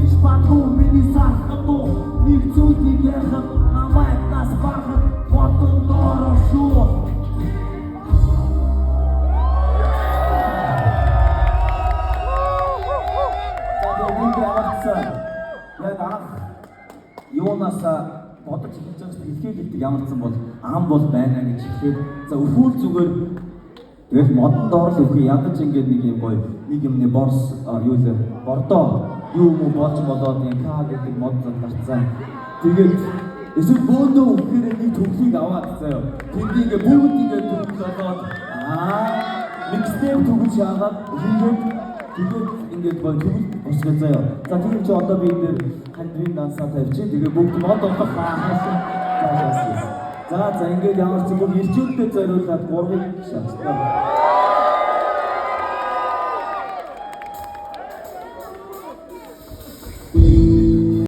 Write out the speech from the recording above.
Тэгж бадгүй миний сархан дуу. Нэг зүйлийг ярих намайг нас барахад бодон доороо шүү. За, тэгээд бид ямарчсан яг анх юунаас бодож эхэлж байгаа чинь хэлхээ гэлдэг ямарчсан бол ам бол байна гэж эхлээд, за, өхүүл зүгээр тэгэл модон доор л өхөө ядаж ингээд нэг юм гоё нэг юмны борс юу лээ бордоо юу юм уу болж болоод юм К гэдэг мод зад гарцсан. Тэгээд эсвэл бөөндөө өхөөрөө нэг төвлийг аваад заяа. Тэнд ингээд бүгд ингээд төвлөл болоод микстеп төгөж яагаад хийгээд, тэгээд ингээд гоё төгөл босгоо заяа. За, тийм чи одоо би энэ дээр хандвин дансаа тавьчих. Тэгээ бүгд мод олох хаашаа цаашаас. За, ингээд ямар ч бүх ирчүүдтэй зориулаад гурвыг шаардсан.